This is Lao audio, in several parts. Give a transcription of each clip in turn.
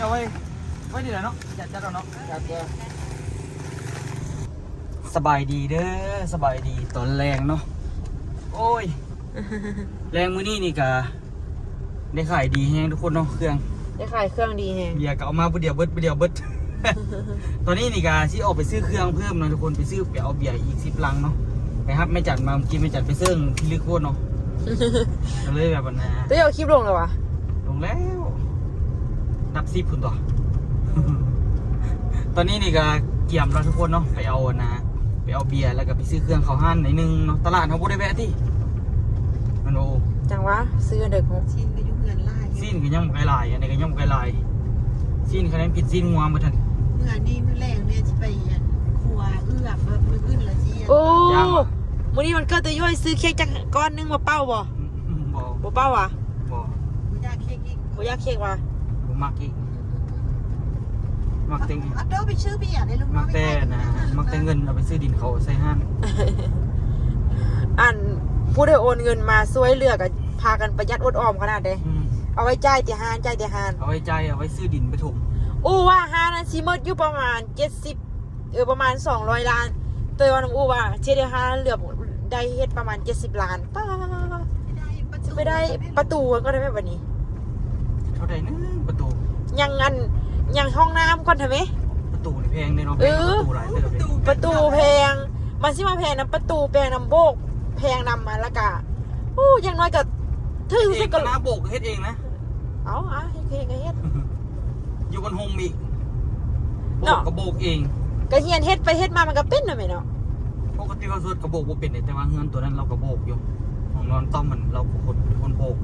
ເອົາໄວ້ ໄວ້ນີ້ແຫຼະເນາະ ຈັດ ຈັດເອົາເນາະ ຈັດເດີ. ສະບາຍດີເດີ ສະບາຍດີຕອນແລງເນາະ. ໂອ້ຍ ແລງມື້ນີ້ນີ້ກະໄດ້ຂາຍດີແຮງທຸກຄົນເນາະ ເຄື່ອງ ໄດ້ຂາຍເຄື່ອງດີແຮງ ເບຍກະເອົາມາຜູ້ດຽວເບິດ ຜູ້ດຽວເບິດ. ຕອນນີ້ນີ້ກະຊິອອກໄປຊື້ເຄື່ອງເພີ່ມເນາະທຸກຄົນ ໄປຊື້ ໄປເອົາເບຍອີກສິບລັງເນາະ ໄປຮັບແມ່ຈັນມາ ເມື່ອກີ້ແມ່ຈັນໄປເຊິ່ງພິລຶກໂພດເນາະ ກະເລີຍແບບອັນນ່າ ໂຕເຈົ້າເອົາຄລິບລົງແລ້ວຫວາ? ລົງແລ້ວ ນັບສິບພຸ້ນຕົວະ. ຕອນນີ້ນີ້ກະກຽມແລ້ວທຸກຄົນເນາະ ໄປເອົາອັນນ່າ ໄປເອົາເບຍ ແລ້ວກະໄປຊື້ເຄື່ອງເຂົ້າຮ້ານໜ້ອຍໜຶ່ງເນາະ. ຕະຫຼາດເຮົາບໍ່ໄດ້ແວະຕິ ແມ່ນບໍ່? ຈັ່ງຫວາ ຊື້ອັນໃດຂອງ ຊີ້ນກະຢູ່ເຮືອນຫຼາຍ ຊີ້ນກະຍັງບໍ່ໄດ້ຫຼາຍ ອັນນີ້ກະຍັງບໍ່ໄດ້ຫຼາຍ ຊີ້ນຄະແນນຜິດຊີ້ນງົວໝົດຫັ້ນ. ເມື່ອນີ້ມື້ແລງແມ່ຊິໄປອັນຄົວເອື້ອ ມື້ອື່ນລະຊິ ໂອ້ ມື້ນີ້ວັນເກີດຕາຢວຍ ຊື້ເຄ້ກຈັກກ້ອນໜຶ່ງມາເປົ່າບໍ່? ອືມ ບໍ່ ບໍ່ເປົ່າຫວາ? ບໍ່ ບໍ່ຢາກເຄ້ກອີກ ບໍ່ຢາກເຄ້ກຫວາ? ບໍ່ມັກອີກ ມັກແຕ່ ອາໂຕໄປຊື້ເບຍໃນລຸງ ມັກແຕ່ນະ ມັກແຕ່ເງິນເອົາໄປຊື້ດິນເຂົາໃສ່ຮ້ານ. ອັນ ຜູ້ໃດໂອນເງິນມາຊ່ວຍເຫຼືອກະພາກັນປະຢັດອົດອອມຂະໜາດເດ້ ອືມ ເອົາໄວ້ຈ່າຍແຕ່ຮ້ານ ຈ່າຍແຕ່ຮ້ານ ເອົາໄວ້ຈ່າຍ ເອົາໄວ້ຊື້ດິນໄປຖົມ. ໂອ້ ວ່າຮ້ານນັ້ນຊິໝົດຢູ່ປະມານເຈັດສິບ ເອີ ປະມານສອງຮ້ອຍລ້ານ ໂຕວ່ານຳອູວ່າຊິໄດ້ຫາເຫຼືອ ໄດ້ເຮັດປະມານເຈັດສິບລ້ານ ປ້າ ຊິໄປໄດ້ປະຕູກ່ອນໄດ້ແບບນີ້ ເທົ່າໃດໜຶ່ງປະຕູ ຍັງອັນ ຍັງຫ້ອງນ້ຳກ່ອນທະເມ ປະຕູນີ້ແພງເດ້ເນາະ ເອີ ປະຕູຫຼາຍເຕີບເດ້ ປະຕູແພງ ມັນຊິມາແພງນຳປະຕູ ແພງນຳໂບກ ແພງນຳ ແລ້ວກະ ໂອ້ ຢ່າງໜ້ອຍກະຖືກ ເຮັດເອງ ກະ ຄະນະໂບກກະເຮັດເອງນະ ເອົາ ອາ ເຮັດເອງກະເຮັດ ຢູ່ບ້ານໂຮມອີກ ໂບກກະໂບກເອງ ກະຮຽນເຮັດໄປເຮັດມາມັນກະເປັນນະແມ່ເນາະ. ປົກກະຕິວ່າສວດກະໂບກບໍ່ເປັນເດ ແຕ່ວ່າເຮືອນໂຕນັ້ນລາວກະໂບກຢູ່ ຫ້ອງນອນຕ້ອມມັນລາວກະຄົນ ເປັນຄົນໂບກ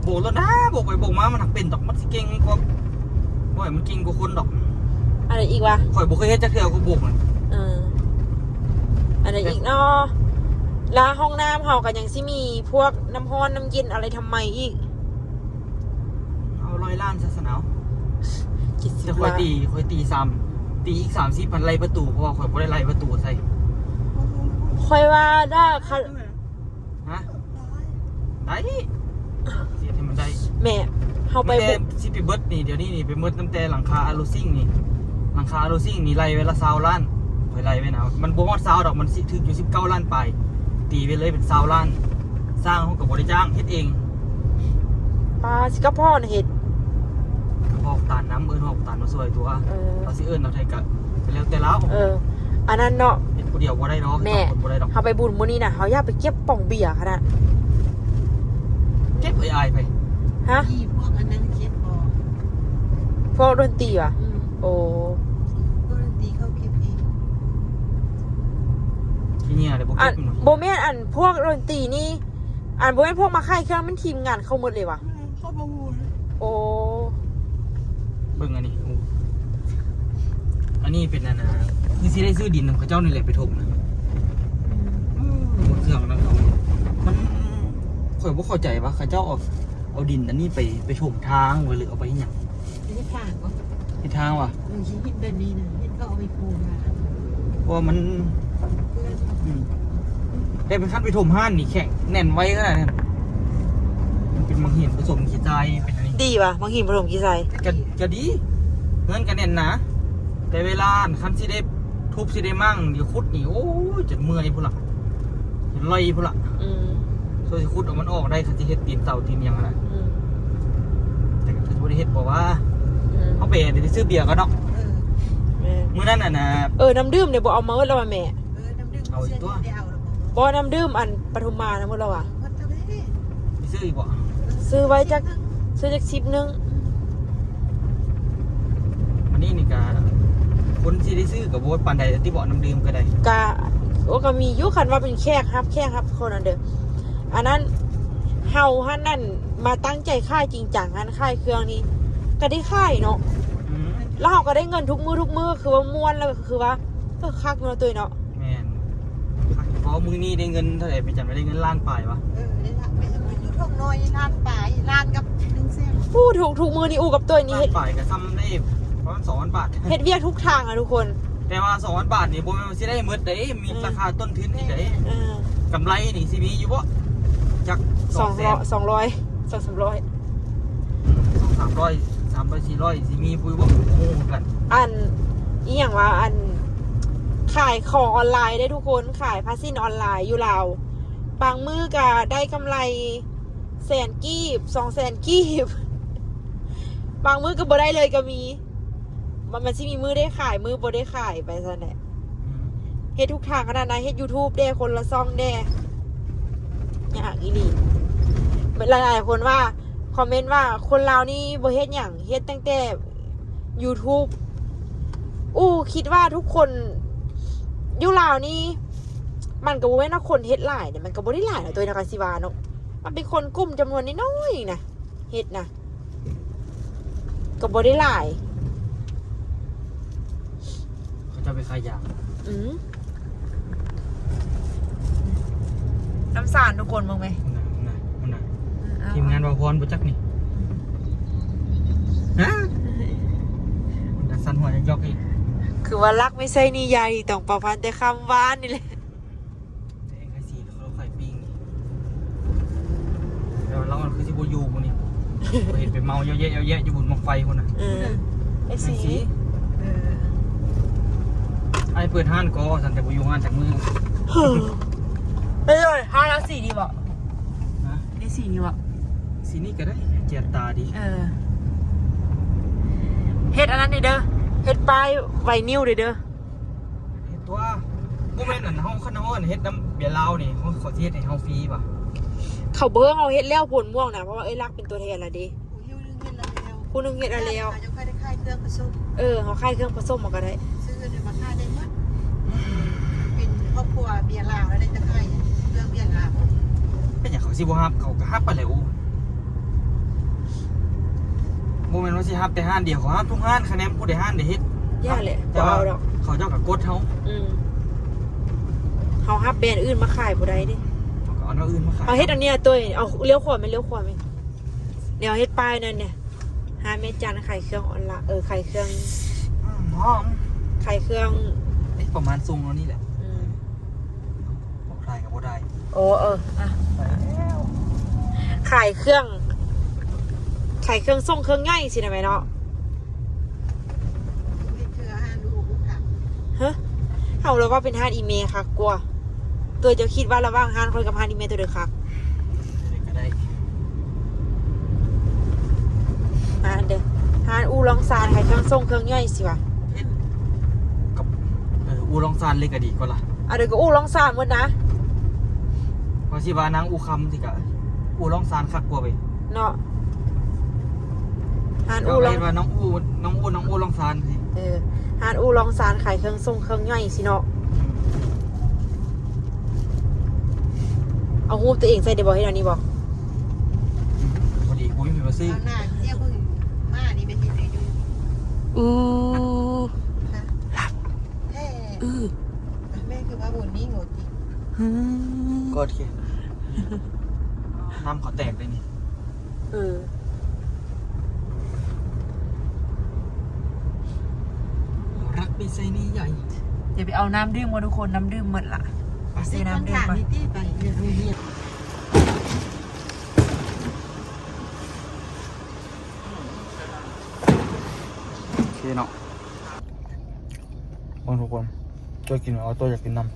ໂບກແລ້ວນະ ໂບກໄປໂບກມາມັນຫາກເປັນດອກ ມັນຊິເກັ່ງກວ່າ ບໍ່ໃຫ້ມັນເກັ່ງກວ່າຄົນດອກ. ອັນໃດອີກຫວາ? ຂ້ອຍບໍ່ເຄີຍເຮັດຈັກເທື່ອກະໂບກນະ ເອີ ອັນໃດອີກເນາະ ລະຫ້ອງນ້ຳເຮົາກະຍັງຊິມີພວກນ້ຳຮ້ອນນ້ຳເຢັນອະໄລທຳໄມອີກ. ເອົາຮ້ອຍລ້ານຊະຊັ້ນເອົາ ແຕ່ຂ້ອຍຕີ ຂ້ອຍຕີສາມ ຕີອີກສາມສິບພັນໄລ່ປະຕູ ເພາະວ່າຂ້ອຍບໍ່ໄດ້ໄລ່ປະຕູໃສ່ ຂ້ອຍວ່າຖ້າ ຮະ ໄດ້ ຊິເຮັດໃຫ້ມັນໄດ້ ແມ່ ເຮົາໄປ ມີແຕ່ຊິໄປເບິດນີ້ ດຽວນີ້ນີ້ໄປເບິດຕັ້ງແຕ່ຫຼັງຄາອາໂລຊິງນີ້ ຫຼັງຄາອາໂລຊິງນີ້ໄລ່ໄວ້ລະຊາວລ້ານ ຂ້ອຍໄລ່ໄວ້ນະ ມັນບໍ່ຮອດຊາວດອກ ມັນຊິຖືກຢູ່ສິບເກົ້າລ້ານປາຍ ຕີໄວ້ເລີຍເປັນຊາວລ້ານ ຊ່າງເຮົາກະບໍ່ໄດ້ຈ້າງ ເຮັດເອງ. ປ້າ ຊິກັບພໍ່ນະເຮັດ ກະພໍ່ຕານນຳ ເອີ້ນພໍ່ຕານມາຊ່ວຍຕົວະ ເອີ ເຮົາຊິເອີ້ນເອົາໃດກະ ກະແລ້ວແຕ່ລາວ ເອີ ອັນນັ້ນເນາະ ເຮັດຜູ້ດຽວບໍ່ໄດ້ດອກ ແມ່ ສອງຄົນບໍ່ໄດ້ດອກ. ເຮົາໄປບຸນມື້ນີ້ນະ ເຮົາຢາກໄປເກັບປ່ອງເບຍຂະໜາດ ເກັບອ້າຍໆ ໄປ ຮະ ພວກອັນນັ້ນເກັບບໍ່? ພວກດົນຕີຫວາ? ອືມ ໂອ້ ພວກດົນຕີເຂົາເກັບເອງ ຂີ້ເຫຍື້ອເດ້ ບໍ່ເກັບ ອັນ ບໍ່ແມ່ນ ອັນພວກດົນຕີນີ້ ອັນບໍ່ແມ່ນພວກມາຂາຍເຄື່ອງ ແມ່ນທີມງານເຂົາໝົດເລີຍຫວາ? ເອີ ເຂົາບໍ່ຮູ້ ໂອ້ ເບິ່ງອັນນີ້ ໂອ້ ອັນນີ້ເປັນອັນນ່າ ຄືຊິໄດ້ຊື້ດິນນຳເຂົາເຈົ້ານີ້ແຫຼະໄປຖົມນະ ອືມ ເຄື່ອງນຳເຂົາ ມັນ ຂ້ອຍບໍ່ເຂົ້າໃຈວ່າເຂົາເຈົ້າເອົາ ເອົາດິນອັນນີ້ໄປ ໄປຖົມທາງໄວ້ ຫຼືເອົາໄປເຮັດຫຍັງ? ເຮັດທາງບໍ່? ເຮັດທາງຫວາ? ເອີ ຊິເຮັດແບບນີ້ນະ ເຮັດເຂົາເອົາໄປປູນນະ ເພາະວ່າມັນ ເປື້ອນ ອືມ ແຕ່ເປັນຄັນໄປຖົມຮ້ານນີ້ແຂງແໜ້ນໄວຂະໜາດນັ້ນ ມັນເປັນໝາກຫີນປະສົມຂີ້ຊາຍ ເປັນອັນນີ້ ດີຫວາ? ໝາກຫີນປະສົມຂີ້ຊາຍ ກະ ກະດີ ເຮືອນກະແໜ້ນໜາ ແຕ່ເວລາອັນ ຄັນຊິໄດ້ ທຸບຊິໄດ້ມັ້ງ ຊິຂຸດນີ້ ໂອ້ຍ ຈົນເມື່ອຍພຸ້ນລະ ຈົນລອຍພຸ້ນລະ ອືມ ສ່ວນຊິຂຸດເອົາມັນອອກໄດ້ ຄັນຊິເຮັດຕີນເຕົາຕີນຫຍັງຫັ້ນນະ ອືມ ແຕ່ກະຖືວ່າໄດ້ເຮັດບໍ່ຫວາ? ອືມ ເຮົາໄປ ໄປຊື້ເບຍກ່ອນເນາະ ເອີ ແມ່ນ ມື້ນັ້ນຫັ້ນນະ ເອີ ນ້ຳດື່ມເດ ບໍ່ເອົາມາເບິດແລ້ວຫວາແມ່? ເອີ ນ້ຳດື່ມ ເອົາອີກຕົວະ ບໍ່ ນ້ຳດື່ມອັນປະທຸມມານະ ໝົດແລ້ວຫວາ? ໄປຊື້ອີກບໍ່? ຊື້ໄວ້ຈັກ ຊື້ຈັກສິບໜຶ່ງ ອືມ ອັນນີ້ນີ້ກະ ຄົນຊິໄດ້ຊື້ກະບໍ່ປານໃດຕິເບາະ ນ້ຳດື່ມກະໄດ້ ກະ ໂອ ກະມີຢູ່ ຄັນວ່າເປັນແຂກຮັບ ແຂກຮັບຄົນນັ້ນເດີ ອັນນັ້ນ ເຮົາຫັ້ນນັ້ນ ມາຕັ້ງໃຈຂາຍຈິງຈັງຫັ້ນ ຂາຍເຄື່ອງນີ້ ກະໄດ້ຂາຍເນາະ ອືມ ແລ້ວເຮົາກະໄດ້ເງິນທຸກມື້ ທຸກມື້ ຄືວ່າມ່ວນ ແລ້ວກະຄືວ່າ ເອີ ຄັກຢູ່ເນາະ ຕຸ້ຍເນາະ. ແມ່ນ ເພາະມື້ນີ້ໄດ້ເງິນເທົ່າໃດ ແມ່ຈັນວ່າໄດ້ເງິນລ້ານປາຍຫວາ? ເອີ ໄດ້ລ້ານປາຍ ຢູ່ທົ່ງນ້ອຍລ້ານປາຍ ລ້ານກັບໜຶ່ງແສນ ໂອ້ ທຸກ ທຸກມື້ນີ້ອູ່ກັບຕຸ້ຍນີ້ ລ້ານປາຍກະຊ່ຳໄດ້ປະມານສອງພັນບາດ ເຮັດວຽກທຸກທາງອະທຸກຄົນ ແຕ່ວ່າສອງພັນບາດນີ້ບໍ່ແມ່ນວ່າຊິໄດ້ໝົດເດ້ ມີ ອືມ ລາຄາຕົ້ນທຶນອີກເດ້ ເອີ ກຳໄລນີ້ຊິມີຢູ່ບໍ່? ຈັກສອງແສນ ສອງຮ້ອຍ ສອງສາມຮ້ອຍ ສອງສາມຮ້ອຍ ສາ ສາມຮ້ອຍສີ່ຮ້ອຍ ຊິມີປຸ້ຍບໍ່ ບໍ່ຮູ້ຄືກັນ. ອັນ ອີ່ຫຍັງວະ ອັນ ຂາຍຂອງອອນລາຍເດ້ທຸກຄົນ ຂາຍຜ້າສິ້ນອອນລາຍຢູ່ລາວ ບາງມື້ກະໄດ້ກຳໄລແສນກີບ ສອງແສນກີບ ບາງມື້ກະບໍ່ໄດ້ເລີຍກະມີ. ມັນ ມັນຊິມີມື້ໄດ້ຂາຍ ມື້ບໍ່ໄດ້ຂາຍໄປຊັ້ນແຫຼະ. ອືມ ເຮັດທຸກທາງຂະໜາດນັ້ນ ເຮັດຢູທູບແດ່ ຄົນລະຊ່ອງແດ່ ຍາກອີ່ຫຼີ. ຫຼາຍໆຄົນວ່າ ຄອມເມັນວ່າ ຄົນລາວນີ້ບໍ່ເຮັດຫຍັງ ເຮັດຕັ້ງແຕ່ຢູທູບ. ອູ້ ຄິດວ່າທຸກຄົນຢູ່ລາວນີ້ ມັນກະບໍ່ແມ່ນວ່າຄົນເຮັດຫຼາຍເດ້ ມັນກະບໍ່ໄດ້ຫຼາຍຫຼາຍໂຕນະ ກະຊິວ່າເນາະ ມັນເປັນຄົນກຸ່ມຈຳນວນນ້ອຍໆນະ ເຮັດນະ ກະບໍ່ໄດ້ຫຼາຍ. ເຂົາເຈົ້າໄປຂາຍຢາງ. ອືມ ນ້ຳສານທຸກຄົນເບິ່ງແມ. ພຸ້ນນະ ພຸ້ນນະ ເອີ ເອົາ ທີມງານບ່າວພອນບໍ່ຈັກນີ້. ຮະ ມັນກະສັ່ນຫົວຢອກໆອີກ. ຄືວ່າລັກໄມ່ໃຊ່ນິຍາຍ ຕ້ອງປະພັນແຕ່ຄຳຫວານນີ້ແຫຼະ. ແຕ່ໄຂ່ສີເຂົາຂາຍປີ້ງນີ້ ແຕ່ວ່າລາວມັນຄືຊິບໍ່ຢູ່ພຸ້ນນີ້ ເຫັນໄປເມົາເຍາະແຍະເຍາະແຍະຢູ່ບຸນບັ້ງໄຟພຸ້ນນະ. ເອີ ໄອ້ສີ ໄອ້ສີ ເອີ ອ້າຍເປີດຮ້ານກໍວ່າຊັ້ນ ແຕ່ບໍ່ຢູ່ຮ້ານຈັກມື້. ເອີ ຮ້ານເອົາສີນີ້ບໍ່? ຮະ ໄອ້ສີນີ້ບໍ່? ສີນີ້ກະໄດ້ ແຈດຕາດີ. ເອີ ເຮັດອັນນັ້ນເດີ ເຮັດປ້າຍໄວນິວເດີ. ເຮັດຕົວະ ບໍ່ແມ່ນອັນເຮົາ ຄັນເຮົາອັນເຮັດນຳເບຍລາວນີ້ ເຂົາ ເຂົາຊິເຮັດໃຫ້ເຮົາຟຣີຫວາ? ເຂົາເບິ່ງເຮົາເຮັດແລ້ວໂພນມ່ວງນະ ເພາະວ່າເອື້ອຍລັກເປັນຕົວແທນລະເດ. ຜູ້ໜຶ່ງເຮັດລະແລ້ວ ຜູ້ໜຶ່ງເຮັດລະແລ້ວ ເຮົາຈະຄ່ອຍໄດ້ຂາຍເຄື່ອງປະສົມ. ເອີ ເຮົາຂາຍເຄື່ອງປະສົມເຮົາກະໄດ້ ຊື້ເງິນມາຂາຍໄດ້ໝົດ. ເປັນຄອບຄົວເບຍລາວແລ້ວໄດ້ແຕ່ຂາຍເຄື່ອງເບຍລາວ. ເປັນຫຍັງເຂົາຊິບໍ່ຮັບ ເຂົາກະຮັບປານໃດ. ໂອ້ ບໍ່ແມ່ນວ່າຊິຮັບແຕ່ຮ້ານດຽວ ເຂົາຮັບທຸກຮ້ານ ຄະແນນຜູ້ໃດຮ້ານໃດເຮັດ. ຢ່າແຫຼະ ເຂົາເຈົ້າກະກົດເຮົາ. ອືມ ເຮົາຮັບແບຣນອື່ນມາຂາຍບໍ່ໄດ້ເດ້ ເຮົາກະເອົາແນວອື່ນມາຂາຍ. ເຮົາເຮັດອັນນີ້ຕົວະ ເອົາລ້ຽວຂວາແມ່ນ ລ້ຽວຂວາແມ່ນ. ດຽວເຮັດປ້າຍນັ້ນແຫຼະ ຮ້ານແມ່ຈັນຂາຍເຄື່ອງອອນລາຍ ເອີ ຂາຍເຄື່ອງ ອືມ ຫອມ ຂາຍເຄື່ອງ. ເອີ ປະມານຊົງເຮົານີ້ແຫຼະ. ອືມ ບອກໄດ້ກະບໍ່ໄດ້. ໂອ້ ເອີ ອ່ະ ໄປແລ້ວ ຂາຍເຄື່ອງ ຂາຍເຄື່ອງສົ່ງເຄື່ອງຍ່ອຍຊີ້ນະແມ່ເນາະ. ເຮັດຄືຮ້ານລູກ ລູກຄ້າ. ຮະ ເຮົາລະວ່າເປັນຮ້ານອີ່ແມ່ຄັກກວ່າ. ໂຕເຈົ້າຄິດວ່າລະຫວ່າງຮ້ານຂ້ອຍກັບຮ້ານອີ່ແມ່ໂຕໃດຄັກ? ໂຕໃດກະໄດ້. ຮ້ານເດີ ຮ້ານອູ່ລອງຊານ ຂາຍເຄື່ອງສົ່ງເຄື່ອງຍ່ອຍຊີ້ຫວາ? ເຮັດກັບ ເອີ ອູ່ລອງຊານເລີຍກະດີກວ່າລະ. ອັນເດີກະອູ່ລອງຊານໝົດນະ. ວ່າຊິວ່ານາງອູ່ຄຳຊີ້ກະ ອູ່ລອງຊານຄັກກວ່າເວີຍເນາະ. ຮ້ານອູ່ລອງ ເຂົາເອີ້ນວ່ານ້ອງອູ່ ນ້ອງອູ່ ນ້ອງອູ່ລອງຊານຊີ້. ເອີ ຮ້ານອູ່ລອງຊານຂາຍເຄື່ອງສົ່ງເຄື່ອງຍ່ອຍຊີ້ເນາະ. ອືມ ເອົາຮູບຕົວເອງໃສ່ໄດ້ບໍ່? ເຮັດແນວນີ້ບໍ່? ພໍດີບໍ່ມີໃຜມາຊື້. ເອົາໜ້າ ດຽວເພິ່ງມານີ້ແມ່ນເຮັດໃຫ້ຢູ່. ອື ຮະ ລັບ ແທ້ ອື ແມ່ຄືວ່າບຸນນີ້ໂຫດຕິ. ຮຶ ກອດເຄ ນ້ຳເຂົາແຕກເດ້ນີ້. ເອີ ລັກໄປໃສ່ນີ້ໃຫຍ່. ດຽວໄປເອົານ້ຳດື່ມກ່ອນທຸກຄົນ ນ້ຳດື່ມໝົດລະ. ໄປຊື້ນ້ຳດື່ມກ່ອນ. ໂອເຄເນາະ. ເບິ່ງທຸກຄົນ ໂຕກິນ ເອົາໂຕຢາກກິນນຳ.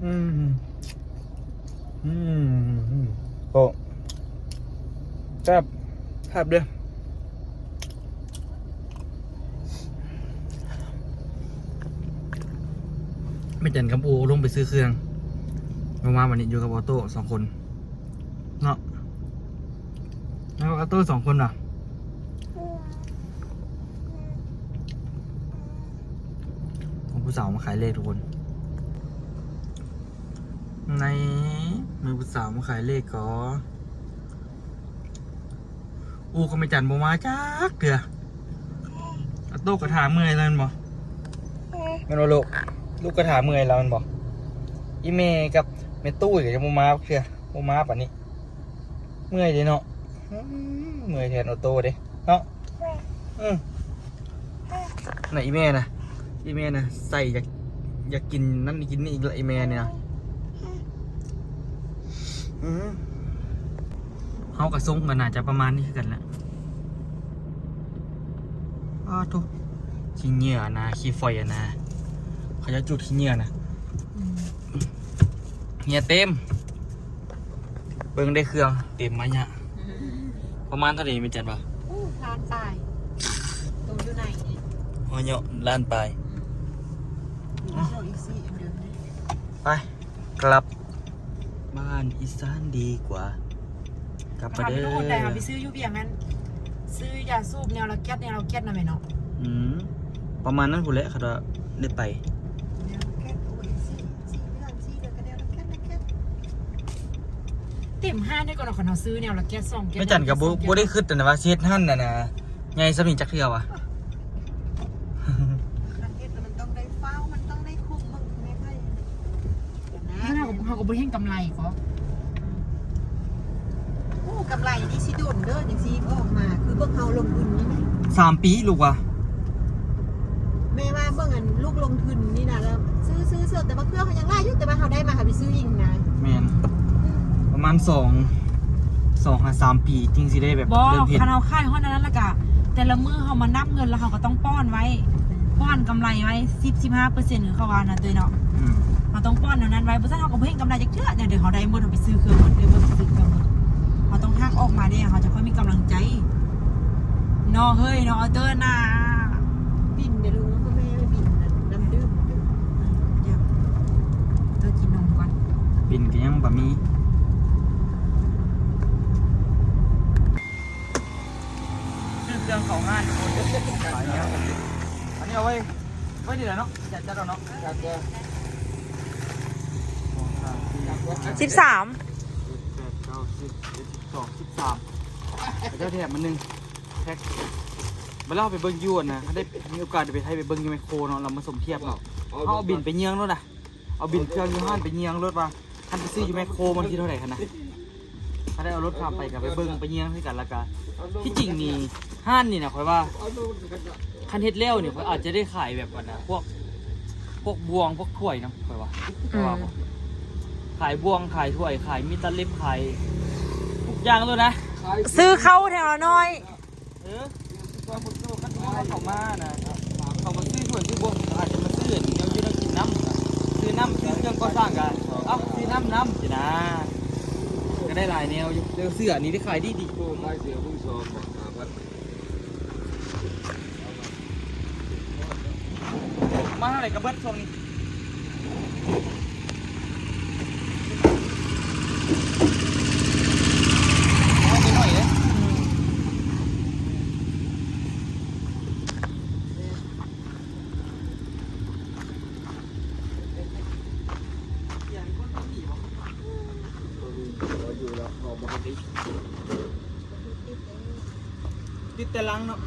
ອືມ ອືມ ໂຕ ແຊບ ແຊບເດ້. ແມ່ຈັນກັບອູ່ລົງໄປຊື້ເຄື່ອງ ລົງມາບັດນີ້ຢູ່ກັບອອໂຕ້ສອງຄົນເນາະ. ແລ້ວອອໂຕ້ສອງຄົນນະ ຂອງຜູ້ສາວມາຂາຍເລກທຸກຄົນ. ໃນ ມີຜູ້ສາວມາຂາຍເລກກໍ ອູ່ກັບແມ່ຈັນບໍ່ມາຈັກເທື່ອ. ອາໂຕ້ກະຖ້າເມື່ອຍແລ້ວແມ່ນບໍ່? ແມ່ນບໍ່ລູກ? ລູກກະຖ້າເມື່ອຍແລ້ວແມ່ນບໍ່? ອີ່ແມ່ກັບແມ່ຕູ້ກະຍັງບໍ່ມາຈັກເທື່ອ ບໍ່ມາປານນີ້. ເມື່ອຍເດ້ເນາະ. ອືມ ເມື່ອຍແທນອາໂຕ້ເດ້ເນາະ. ອືມ ນະ ອີ່ແມ່ນະ ອີ່ແມ່ນະ ໃສ່ຢາກ ຢາກກິນນັ້ນກິນນີ້ອີກລະ ອີ່ແມ່ນີ້ນະ. ເຮົາກະຊົງກະໜ້າຈະປະມານນີ້ຄືກັນແຫຼະ. ອ້າໂທ້ ຂີ້ເຫຍື້ອນະ ຂີ້ຝອຍນະ ເຂົາເຈົ້າຈູດຂີ້ເຫຍື້ອນະ. ອືມ ເຫຍື້ອເຕັມ. ເບິ່ງໄດ້ເຄື່ອງເຕັມມາຍະ. ອືມ ປະມານເທົ່າໃດແມ່ນຈັດວ່າ? ໂອ້ ລ້ານປາຍ. ໂຕຢູ່ໃນນີ້ ເຫຍື້ອລ້ານປາຍ. ອືມ ໄປ ກັບບ້ານອີສານດີກວ່າ. ກັບມາເດີ. ເຮົາໄປຊື້ຢູ່ວຽງນັ້ນ ຊື້ຢາສູບແນວລະແກັດ ແນວລະແກັດນະແມ່ເນາະ. ອືມ ປະມານນັ້ນພຸ້ນແຫຼະ ຄັນວ່າໄດ້ໄປ. ແນວລະແກັດ ໂອ້ຍ ສີ່ ສີ່ເດືອນ ສີ່ເດືອນກະແນວລະແກັດ ລະແກັດ. ເຕັມຮ້ານໄດ້ກ່ອນເນາະ ຄັນເຮົາຊື້ແນວລະແກັດ ສອງແກັດ. ແມ່ຈັນກະບໍ່ ບໍ່ໄດ້ຄຶດນະວ່າຊິເຮັດຮ້ານຫັ້ນນະ ໃຫຍ່ສ່ຳນີ້ຈັກເທື່ອວະ. ຄັນເຮັດແລ້ວມັນຕ້ອງໄດ້ຟ້າວ ມັນຕ້ອງໄດ້ຄຸ້ມ. ເບິ່ງແມ່ໄພ ເຮົາກະ ເຮົາກະບໍ່ເຫັນກຳໄລກໍ. ໂອ້ ກຳໄລນີ້ຊິດົນເດີ ຈັ່ງຊິອອກມາ ຄືເບິ່ງເຮົາລົງທຶນນີ້ນະ ສາມປີລູກວ່າ. ແມ່ວ່າເບິ່ງອັນລູກລົງທຶນນີ້ນະ ແລ້ວຊື້ ຊື້ ຊື້ ແຕ່ວ່າເຄື່ອງເຮົາຍັງຫຼາຍຢູ່ ແຕ່ວ່າເຮົາໄດ້ມາເຮົາໄປຊື້ອີກນະ. ແມ່ນ ອືມ ປະມານສອງ ສອງຫາສາມປີຈຶ່ງຊິໄດ້ແບບ ບໍ່ ເລີ່ມເຮັດ. ຄັນເຮົາຂາຍຮອດອັນນັ້ນແລ້ວກະ ແຕ່ລະມື້ເຮົາມານັບເງິນ ແລ້ວເຮົາກະຕ້ອງປ້ອນໄວ້ ປ້ອນກຳໄລໄວ້ ສິບ ສິບຫ້າເປີເຊັນ ຄືເຂົາວ່ານະ ໂຕຍເນາະ. ອືມ ເຮົາຕ້ອງປ້ອນແນວນັ້ນໄວ້ ບໍ່ຊັ້ນເຮົາກະບໍ່ເຫັນກຳໄລຈັກເທື່ອ. ແນວໃດເຮົາໄດ້ໝົດ ເຮົາໄປຊື້ເຄື່ອງໝົດ ໄດ້ໝົດ ໄປຊື້ເຄື່ອງໝົດ. ເຮົາຕ້ອງຫັກອອກມາເດ້ ເຮົາຈະຄ່ອຍມີກຳລັງໃຈເນາະ. ເຮີ້ຍເນາະ ເຕີນາ ປິ່ນເດ້ລູກ ແມ່ໄປປິ່ນນຳດື່ມ. ເອີ ເຕີນກິນນົມກ່ອນ. ປິ່ນກະຍັງບໍ່ມີ. ຊື້ເຄື່ອງເຂົ້າຮ້ານ ອັນນີ້ເອົາໄວ້ ໄວ້ນີ້ແຫຼະເນາະ ຈັດ ຈັດເອົາເນາະ. ສິບສາມ ແປດ ເກົ້າ ສິບ ສິບເອັດ ສິບສອງ ສິບສາມ ເຂົາເຈົ້າແຖມມາໜຶ່ງແພັກ. ບັດແລ້ວເຮົາໄປເບິ່ງຢູ່ຫັ້ນນະ ຄັນໄດ້ມີໂອກາດໄປໄທ ໄປເບິ່ງຢູ່ແມັກໂຄເນາະ ແລ້ວມາສົມທຽບເນາະ. ເຮົາເອົາບິນໄປເຍືອງໂລດນະ ເອົາບິນເຄື່ອງຢູ່ຮ້ານໄປເຍືອງໂລດວ່າ ຄັນໄປຊື້ຢູ່ແມັກໂຄມັນຊິເທົ່າໃດຫັ້ນນະ. ຄັນໄດ້ເອົາລົດຂ້າມໄປກະໄປເບິ່ງໄປເຍືອງຄືກັນ. ແລ້ວກະທີ່ຈິງນີ້ ຮ້ານນີ້ນະ ຂ້ອຍວ່າ ຄັນເຮັດແລ້ວນີ້ ຂ້ອຍອາດຈະໄດ້ຂາຍແບບອັນນະ ພວກ ພວກບ່ວງ ພວກຖ້ວຍນຳ ຂ້ອຍວ່າ. ອືມ ຂ້ອຍວ່າ ຂາຍບ່ວງ ຂາຍຖ້ວຍ ຂາຍມີດຕາເລັບ ຂາຍທຸກຢ່າງໂລດນະ. ຊື້ເຂົ້າແຖວລະໜ້ອຍ. ເອີ ເຂົ້າມານະ ເຂົາມາຊື້ຖ້ວຍຊື້ບ່ວງ ອາດຈະມາຊື້ແນວຢູ່ແນວກິນນຳ ຊື້ນຳ ຊື້ເຄື່ອງກໍ່ສ້າງກະ ເອົ້າ ຊື້ນຳນຳຊີ້ນະ ກະໄດ້ຫຼາຍແນວຢູ່. ແລ້ວເສື້ອນີ້ໄດ້ຂາຍດີໆ. ໂອ້ ຂາຍເສື້ອມືສອງບໍ່ ຫ້າພັນ. ມາເທົ່າໃດກະເບິດຊ່ວງນີ້. ຕິດແຕ່ຫຼັງເນາະ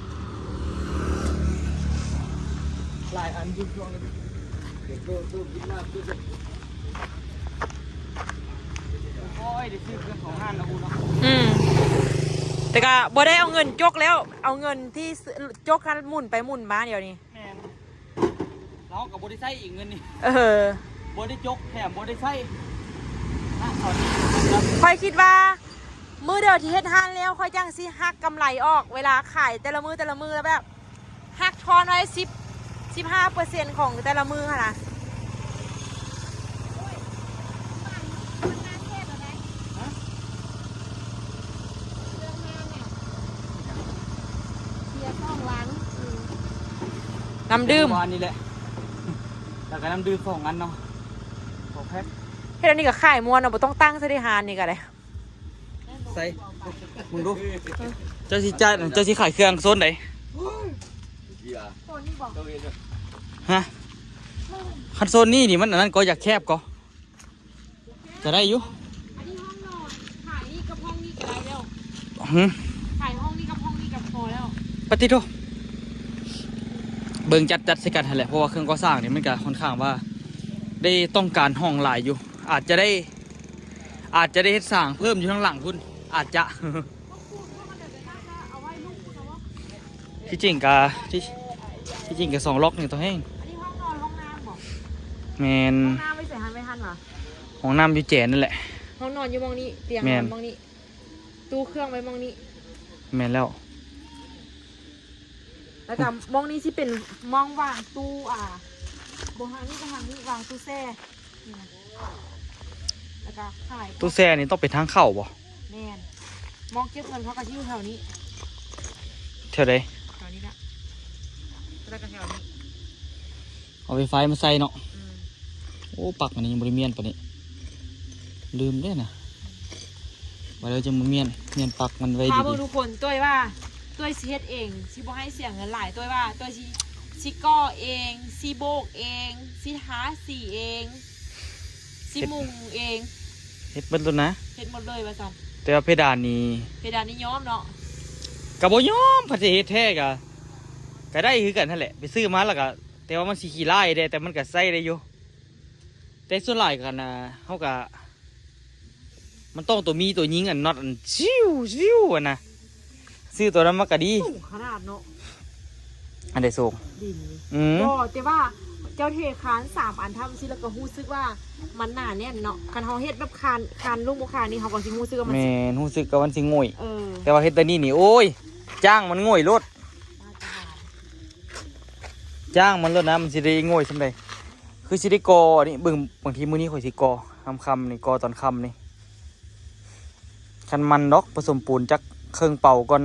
ຫຼາຍອັນຢູ່ຊ່ວງນີ້. ໂອ້ຍ ໄດ້ຊື້ເຄື່ອງເຂົ້າຮ້ານແລ້ວເນາະ. ອືມ ແຕ່ກະບໍ່ໄດ້ເອົາເງິນຈົກແລ້ວ ເອົາເງິນທີ່ຈົກຫັ້ນໝູນໄປໝູນມາດຽວນີ້. ແມ່ນ ເຮົາກະບໍ່ໄດ້ໃຊ້ອີກເງິນນີ້. ເອີ ບໍ່ໄດ້ຈົກ ແຖມບໍ່ໄດ້ໃຊ້ນະ. ຂ້ອຍຄິດວ່າມື້ໃດທີ່ເຮັດຮ້ານແລ້ວ ຂ້ອຍຈັ່ງຊິຫັກກຳໄລອອກ ເວລາຂາຍແຕ່ລະມື້ ແຕ່ລະມື້ ແລ້ວແບບຫັກທອນໄວ້ສິບ ສິບຫ້າເປີເຊັນຂອງແຕ່ລະມື້ຫັ້ນນະ. ເສຍສອງຫຼັງ ເອີ ນ້ຳດື່ມ ວານນີ້ແຫຼະ ແລ້ວກະນ້ຳດື່ມສອງອັນເນາະ ສອງແພັກ. ເຮັດອັນນີ້ກະຂາຍມ່ວນເນາະ ບໍ່ຕ້ອງຕັ້ງໃສ່ໃນຮ້ານນີ້ກະໄດ້. ໃສ່ ມຶງດູ ເຈົ້າຊິຈັດ ເຈົ້າຊິຂາຍເຄື່ອງໂຊນໃດ? ໂຊນນີ້ບໍ່? ຮະ ຄັນໂຊນນີ້ນີ້ມັນອັນນັ້ນກໍ ຢາກແຄບກໍ ກະໄດ້ຢູ່. ອັນນີ້ຫ້ອງນອນ ຂາຍນີ້ກັບຫ້ອງນີ້ກະໄດ້ແລ້ວ. ຫື ຂາຍຫ້ອງນີ້ກັບຫ້ອງນີ້ກະພໍແລ້ວ. ປະຕິໂທ ເບິ່ງຈັດ ຈັດໃສ່ກັນຫັ້ນແຫຼະ ເພາະວ່າເຄື່ອງກໍ່ສ້າງນີ້ມັນກະຂ້ອນຂ້າງວ່າໄດ້ຕ້ອງການຫ້ອງຫຼາຍຢູ່ ອາດຈະໄດ້ ອາດຈະໄດ້ເຮັດສ້າງເພີ່ມຢູ່ທາງຫຼັງພຸ້ນ ອາດຈະ. ທີ່ຈິງກະ ທີ່ ທີ່ຈິງກະສອງລັອກນີ້ຕໍ່ແຮງ. ອັນນີ້ຫ້ອງນອນ ຫ້ອງນ້ຳບໍ່? ແມ່ນ ຫ້ອງນ້ຳໄວ້ໃສຫັ້ນ ໄວ້ຫັ້ນຫວາ? ຫ້ອງນ້ຳຢູ່ແຈນນັ້ນແຫຼະ. ຫ້ອງນອນຢູ່ໝ່ອງນີ້ ຕຽງ ແມ່ນ ນອນໝ່ອງນີ້ ຕູ້ເຄື່ອງໄວ້ໝ່ອງນີ້. ແມ່ນແລ້ວ ແລ້ວກໍໝ່ອງນີ້ຊິເປັນໝ່ອງວາງຕູ້ ອ່າ ບໍ່ທາງນີ້ກໍທາງນີ້ ວາງຕູ້ແຊ່. ນີ້ນະ ແລ້ວກໍຂາຍ ຕູ້ແຊ່ນີ້ຕ້ອງເປັນທາງເຂົ້າບໍ່? ແມ່ນ ໝ່ອງເກັບເງິນເຂົາກໍຊິຢູ່ແຖວນີ້. ແຖວໃດ? ແຖວນີ້ລະ ແລ້ວກໍແຖວນີ້ ເອົາໄວຟາຍມາໃສ່ເນາະ. ອືມ ໂອ້ ປັກອັນນີ້ຍັງບໍ່ໄດ້ມ້ຽນປານນີ້ ລືມເດ້ນະ. ວ່າແລ້ວຈະມາມ້ຽນ ມ້ຽນປັກມັນໄວ້ດີໆ. ຖ້າເບິ່ງທຸກຄົນ ຕົວຍວ່າ ຕົວຍຊິເຮັດເອງ ຊິບໍ່ໃຫ້ເສຍເງິນຫຼາຍ. ຕົວຍວ່າ ຕົວຍຊິ ຊິກໍ່ເອງ ຊິໂບກເອງ ຊິທາສີເອງ ຊິມຸງເອງ ເຮັດໝົດໂລດນະ ເຮັດໝົດເລີຍວ່າຊັ້ນ. ແຕ່ວ່າເພດານນີ້ ເພດານນີ້ຍອມເນາະ ກໍບໍ່ຍອມ. ຄັນຊິເຮັດແທ້ກໍ ກໍໄດ້ຄືກັນຫັ້ນແຫຼະ ໄປຊື້ມາແລ້ວກໍ ແຕ່ວ່າມັນຊິຂີ້ລ້າຍແດ່ ແຕ່ມັນກໍໃຊ້ໄດ້ຢູ່. ແຕ່ສ່ວນຫຼາຍກໍນະ ເຮົາກໍ ມັນຕ້ອງຕົວມີຕົວຍິງ ອັນນັອດ ອັນຊິວຊິວ ອັນນະ ຊື້ຕົວນັ້ນມາກໍດີ. ສູງຂະໜາດເນາະ ອັນໃດສູງ? ດິນນີ້. ອືມ ບໍ່ ແຕ່ວ່າເຈົ້າເທຄານສາມອັນທຳຊີ້ ແລ້ວກໍຮູ້ສຶກວ່າມັນໜາແໜ້ນເນາະ. ຄັນເຮົາເຮັດແບບຄານ ຄານລູກບໍ່ຄານນີ້ ເຮົາກໍຊິຮູ້ສຶກວ່າມັນ ແມ່ນ ຮູ້ສຶກວ່າມັນຊິໂງ່ຍ. ເອີ ແຕ່ວ່າເຮັດແຕ່ນີ້ນີ້ ໂອ້ຍ ຈ້າງມັນໂງ່ຍໂລດ ຈ້າງມັນໂລດນະ ມັນຊິໄດ້ໂງ່ຍສ່ຳໃດ. ຄືຊິໄດ້ກໍ່ນີ້ ເບິ່ງ ບາງທີມື້ນີ້ຂ້ອຍຊິກໍ່ຄ່ຳໆນີ້ ກໍ່ຕອນຄ່ຳນີ້. ຄັນມັນດອກ ປະສົມປູນຈັກເຄິ່ງເປົາກ່ອນ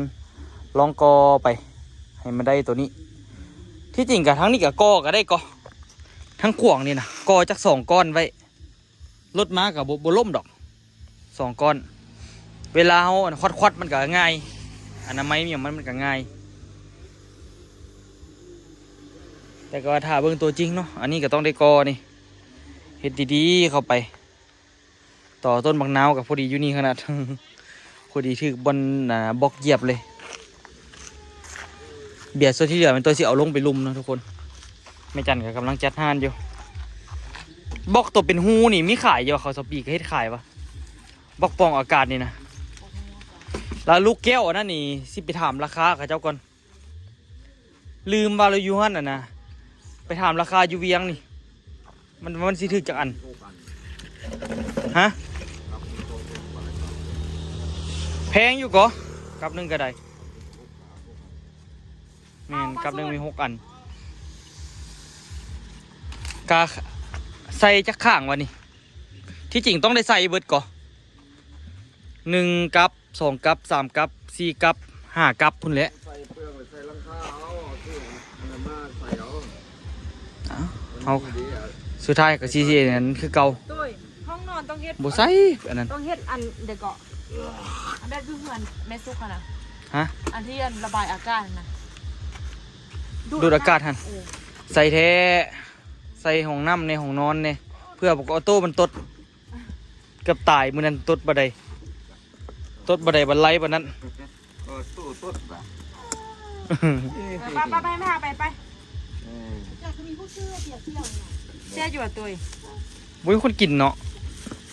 ລອງກໍ່ໄປໃຫ້ມັນໄດ້ໂຕນີ້. ທີ່ຈິງກະທາງນີ້ກະກໍ່ກະໄດ້ ກໍ່ທາງຂວາງນີ້ນະ ກໍ່ຈັກສອງກ້ອນໄວ້ ລົດມາກະບໍ່ ບໍ່ລົ້ມດອກ ສອງກ້ອນ. ເວລາເຮົາອັນຄວັດໆ ມັນກະງ່າຍ ອະນາໄມຫຍັງມັນ ມັນກະງ່າຍ. ແຕ່ກໍວ່າຖ້າເບິ່ງຕົວຈິງເນາະ ອັນນີ້ກໍຕ້ອງໄດ້ກໍ່ນີ້ ເຮັດດີໆເຂົ້າໄປ. ຕໍ່ຕົ້ນບັກນາວກໍພໍດີຢູ່ນີ້ຂະໜາດ ພໍດີຖືກບ່ອນ ອ່າ ບລັອກຢຽບເລີຍ. ເບຍໂຊນທີ່ເຫຼືອແມ່ນຕົວຊິເອົາລົງໄປລຸ່ມເນາະທຸກຄົນ. ແມ່ຈັນກໍກຳລັງຈັດຮ້ານຢູ່. ບລັອກຕົວເປັນຮູນີ້ມີຂາຍຢູ່ວະ? ເຂົາສະປີກໍເຮັດຂາຍວະ? ບລັອກປ່ອງອາກາດນີ້ນະ. ແລ້ວລູກແກ້ວອັນນັ້ນນີ້ ຊິໄປຖາມລາຄາເຂົາເຈົ້າກ່ອນ. ລືມວ່າລາວຢູ່ຫັ້ນຫັ້ນນະ ໄປຖາມລາຄາຢູ່ວຽງນີ້ ມັນ ມັນຊິຖືກຈັກອັນ? ຮະ? ແພງຢູ່ກໍ ກັບໜຶ່ງກໍໄດ້. ແມ່ນ ກັບໜຶ່ງມີຫົກອັນ. ກະໃສ່ຈັກຂ້າງວະນີ້? ທີ່ຈິງຕ້ອງໄດ້ໃສ່ເບິດກໍ ໜຶ່ງກັບ ສອງກັບ ສາມກັບ ສີ່ກັບ ຫ້າກັບພຸ້ນແຫຼະ. ໃສ່ເປືອກ ໃສ່ຫຼັງຄາເອົາ ເອົາຊື່ອັນນັ້ນມາໃສ່ເອົາ. ເອົາ ເອົາ ມັນດີເດ ສຸດທ້າຍກໍຊິອັນນັ້ນຄືເກົ່າ. ໂດຍ ຫ້ອງນອນຕ້ອງເຮັດ ບໍ່ໃສ່ອັນນັ້ນ ຕ້ອງເຮັດອັນໃດເກາະ ອັນແບບຢູ່ເຮືອນແມ່ສຸກຫັ້ນນະ. ຮະ? ອັນທີ່ອັນລະບາຍອາກາດຫັ້ນນະ ດູດອາກາດຫັ້ນ. ເອີ ໃສ່ແທ້ ໃສ່ຫ້ອງນ້ຳແດ່ ຫ້ອງນອນແດ່ ເພື່ອບໍ່ອອໂຕ້ມັນຕົດ. ເກືອບຕາຍມື້ນັ້ນ ຕົດບໍ່ໄດ້ ຕົດບໍ່ໄດ້ບັນໄລປານນັ້ນ. ເອີ ຕູ້ຕົດບາດ ເອີ ໄປ ໄປ ໄປ ໄປ ໄປ ເອີ ເຈົ້າຄືມີຜູ້ຊື້ເບຍຂຽວນີ້ນະ ແຊບຢູ່ວ່າໂຕຍ ບໍ່ມີຄົນກິນເນາະ.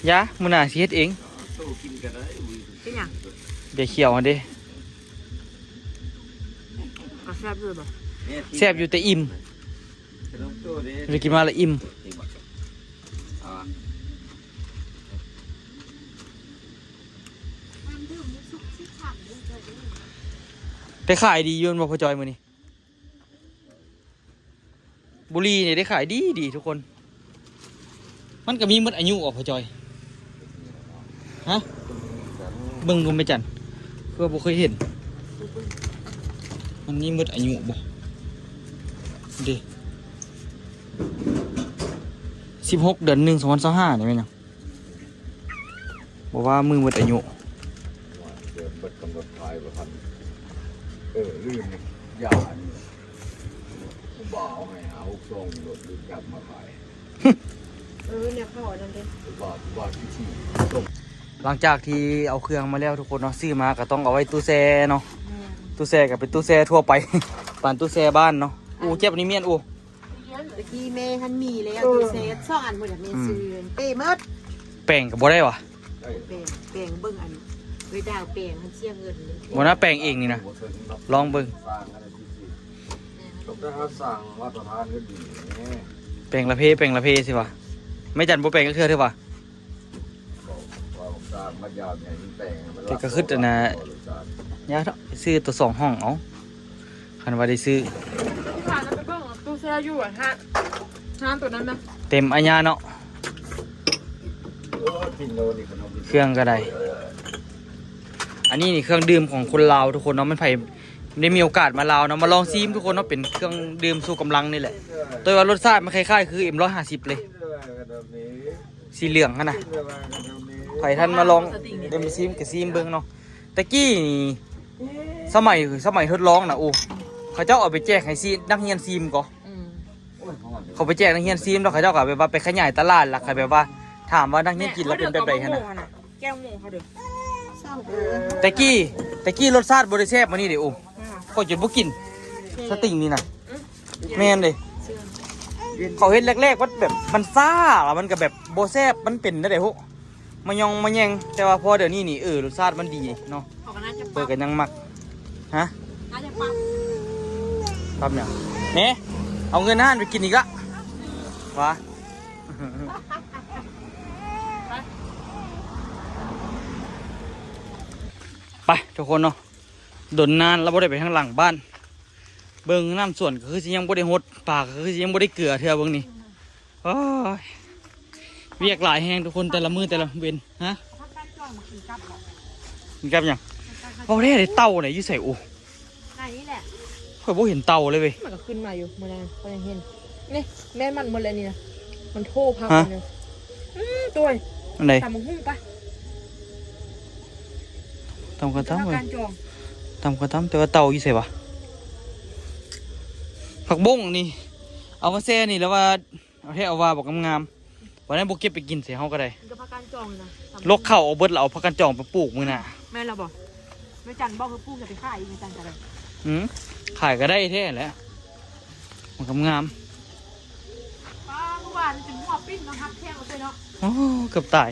ຢ່າ ມື້ໜ້າຊິເຮັດເອງ. ຕູ້ກິນກໍໄດ້ ເປັນຫຍັງ? ເບຍຂຽວຫັ້ນເດ້ ກໍແຊບຢູ່ບໍ່? ແຊບຢູ່ແຕ່ອີ່ມ ໄດ້ກິນມາລະອີ່ມ. ໄດ້ຂາຍດີຢູ່ແມ່ນບໍ່ ພໍ່ຈອຍ ມື້ນີ້? ບຸຫຼີ່ນີ້ໄດ້ຂາຍດີໆ ທຸກຄົນ. ມັນກໍມີໝົດອາຍຸບໍ່ ພໍ່ຈອຍ? ຮະ? ເບິ່ງດູແມ່ຈັນ ຄືວ່າບໍ່ເຄີຍເຫັນ ມັນມີໝົດອາຍຸບໍ່? ເດ້ ສິບຫົກ ເດືອນໜຶ່ງ ສອງພັນຊາວຫ້າ ນີ້ແມ່ນຫຍັງ? ບໍ່ວ່າມື້ໝົດອາຍຸ ເດືອນເບິດກຳນົດຂາຍບໍ່ທັນ. ເອີ ລືມ ຢາອັນນີ້ ຜູ້ບ່າວໃຫ້ຫ້າຫົກຊອງ ລົດລົດຈັກມາຂາຍ. ເອີ ແນວເຂົາອັນນັ້ນເດ້ ຜູ້ບ່າວ ຜູ້ບ່າວທີ່ ທີ່ສົ່ງ. ຫຼັງຈາກທີ່ເອົາເຄື່ອງມາແລ້ວທຸກຄົນເນາະ ຊື້ມາກໍຕ້ອງເອົາໄວ້ຕູ້ແຊ່ເນາະ. ແມ່ນ ຕູ້ແຊ່ກໍເປັນຕູ້ແຊ່ທົ່ວໄປ ປານຕູ້ແຊ່ບ້ານເນາະ. ອູ້ ເຈັບອັນນີ້ມ້ຽນ ອູ້. ຕະກີ້ແມ່ຫັ້ນມີແລ້ວ ເອີ ຕູ້ແຊ່ສອງອັນໝົດ ແມ່ ອືມ ຊື້ເປ້ໝົດ. ແປງກໍບໍ່ໄດ້ຫວາ? ແປງ ແປງເບິ່ງອັນເວລາແປງຫັ້ນເສຍເງິນ. ບໍ່ນະ ແປງເອງນີ້ນະ ລອງເບິ່ງ. ແມ່ນ ຕ້ອງໄດ້ຫາສ້າງມາດຕະຖານເງິນດີແນ່. ແປງລະເພ ແປງລະເພຊິຫວາ? ແມ່ຈັນບໍ່ແປງຈັກເທື່ອເດີຫວາ? ບໍ່ ບໍ່ ມາຢາມໃຫຍ່ແປງໃຫ້ມັນ ແຕ່ກໍຄິດອັນນ່າ ຢາກເນາະ ຊື້ໂຕສອງຫ້ອງເອົາ ຄັນວ່າໄດ້ຊື້. ທີ່ຜ່ານມາໄປເບິ່ງຕູ້ແຊ່ຢູ່ອັນຮ້ານ ຮ້ານໂຕນັ້ນນະ ເຕັມອາຍາເນາະ ເອີ ກິນໂລນີ້ຂະໜົມ ເຄື່ອງກໍໄດ້. ອັນນີ້ນີ້ເຄື່ອງດື່ມຂອງຄົນລາວທຸກຄົນເນາະ ມັນໃຜ ໄດ້ມີໂອກາດມາລາວເນາະ ມາລອງຊີມທຸກຄົນເນາະ ເປັນເຄື່ອງດື່ມຊູກຳລັງນີ້ແຫຼະ. ແຕ່ວ່າລົດຊາດມັນຄ້າຍໆຄື ເອັມຮ້ອຍຫ້າສິບ ເລີຍ ສີເຫຼືອງຫັ້ນນະ. ໃຜທັນມາລອງ ໄດ້ມາຊີມກໍຊີມເບິ່ງເນາະ. ແຕ່ກີ້ນີ້ ສະໄໝ ສະໄໝທົດລອງນະ ໂອ້ ເຂົາເຈົ້າເອົາໄປແຈກໃຫ້ຊີ ນັກຮຽນຊີມກໍ ອືມ ເຂົາໄປແຈກນັກຮຽນຊີມ ແລ້ວເຂົາເຈົ້າກໍແບບວ່າໄປຂະຫຍາຍຕະຫຼາດ ແລ້ວກໍແບບວ່າຖາມວ່ານັກຮຽນກິນແລ້ວເປັນແບບໃດຫັ້ນນະ. ແກ້ວໝູເຮົາເດີ ແຕ່ກີ້ ແຕ່ກີ້ລົດຊາດບໍ່ໄດ້ແຊບປານນີ້ເດ້. ໂອ້ ຂ້ອຍຈົນບໍ່ກິນສະຕິງນີ້ນະ. ອືມ ແມ່ນເດ້ ເຂົາເຮັດແລກໆ ມັນແບບ ມັນຊ້າ ແລ້ວມັນກໍແບບບໍ່ແຊບ ມັນເປັນແນວໃດພຸ້ນ ມາຍອງມາແຍງ. ແຕ່ວ່າພໍດຽວນີ້ນີ້ ເອີ ລົດຊາດມັນດີເນາະ ເຂົາກໍໜ້າຈະປັບ ເພິ່ນກໍຍັງມັກ. ຮະ ໜ້າຈະປັບ ປັບຫຍັງ? ແນ່ ເອົາເງິນຮ້ານໄປກິນອີກລະ ຫວາ. ໄປ ໄປທຸກຄົນເນາະ ດົນນານລະບໍ່ໄດ້ໄປທາງຫຼັງບ້ານ. ເບິ່ງນ້ຳສວນກໍຄືຊິຍັງບໍ່ໄດ້ຫົດ ປາກໍຄືຊິຍັງບໍ່ໄດ້ເກືອເທື່ອ ເບິ່ງນີ້. ໂອ້ຍ ວຽກຫຼາຍແຮງທຸກຄົນ ແຕ່ລະມື້ແຕ່ລະເວັນ. ຮະ ກິນກັບຫຍັງ? ເວົ້າແທ້ເດ້ ເຕົ່າໃດຢູ່ໃສ? ໂອ້ ໃນນີ້ແຫຼະ ຂ້ອຍບໍ່ເຫັນເຕົ່າເລີຍເວີຍ. ມັນກໍຂຶ້ນມາຢູ່ມື້ນັ້ນ ຂ້ອຍຍັງເຫັນ. ນີ້ແມ່ນມັນໝົດແລ້ວນີ້ນະ ມັນໂທພັກ ຮະ ນີ້ນະ. ອືມ ໂຕຍ ອັນໃດ? ຕຳບັກຫຸ່ງປະ ຕຳກໍຕຳເວີຍ ຕຳກໍຕຳ ແຕ່ວ່າເຕົ່າຢູ່ໃສວະ? ຜັກບົ້ງນີ້ ເອົາມາແຊ່ນີ້ແລ້ວວ່າ ເອົາແທ້ເອົາວ່າ ບັກງາມໆ ວັນນັ້ນບໍ່ເກັບໄປກິນໃສ່ເຮົາກໍໄດ້. ມັນກໍພາກັນຈອງນະ ລົກເຂົ້າເອົາເບິດ ແລ້ວເອົາຜັກກັນຈອງໄປປູກມື້ໜ້າ. ແມ່ນລະບໍ່? ແມ່ຈັນບອກໃຫ້ປູກ ຢ່າໄປຂາຍອີກ ແມ່ຈັນກໍໄດ້. ອືມ ຂາຍກໍໄດ້ແທ້ແຫຼະ ມັນງາມໆ. ປ້າ ມື້ວານນີ້ຈົນຫົວປິ່ນເນາະ ຮັກແຂກເອົາເລີຍເນາະ. ໂອ້ ເກືອບຕາຍ.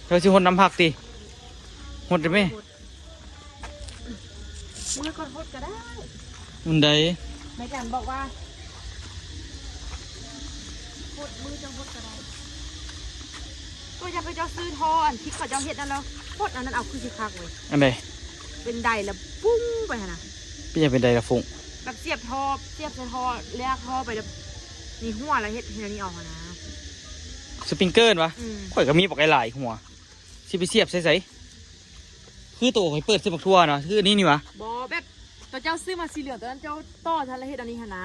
ເຈົ້າຊິຫົດນ້ຳຜັກຕິ? ຫົດໄດ້ແມ? ມື້ກ່ອນຫົດກໍໄດ້. ມັນໄດ້ ແມ່ຈັນບອກວ່າຫົດມື້ຈັ່ງຫົດກໍໄດ້. ໂຕຢ່າງເຂົາເຈົ້າຊື້ທໍ່ອັນທີ່ເຂົາເຈົ້າເຮັດນັ້ນແລ້ວຫົດອັນນັ້ນເອົາ ຄືຊິຄັກເວີຍ. ອັນໃດ? ເປັນໄດລະປຸ້ງໄປຫັ້ນນະ. ເປັນຫຍັງເປັນໄດລະຟຸ້ງ? ແບບສຽບທໍ່ ສຽບໃສ່ທໍ່ ລາກທໍ່ໄປແບບມີຫົວລະເຮັດ ເຮັດອັນນີ້ອອກຫັ້ນນະ. ສະປຣິງເກີນວະ? ອືມ ຂ້ອຍກໍມີບັກຫຼາຍຫົວ. ຊິໄປສຽບໃສ່ໃສ? ຄືໂຕຂ້ອຍເປີດໃສ່ບັກຖົ່ວນະ ຄືອັນນີ້ນີ້ຫວາ? ບໍ່ ແບບຕົວເຈົ້າຊື້ມາສີເຫຼືອງ ຕົວນັ້ນເຈົ້າຕໍ່ທັນລະເຮັດອັນນີ້ຫັ້ນນາ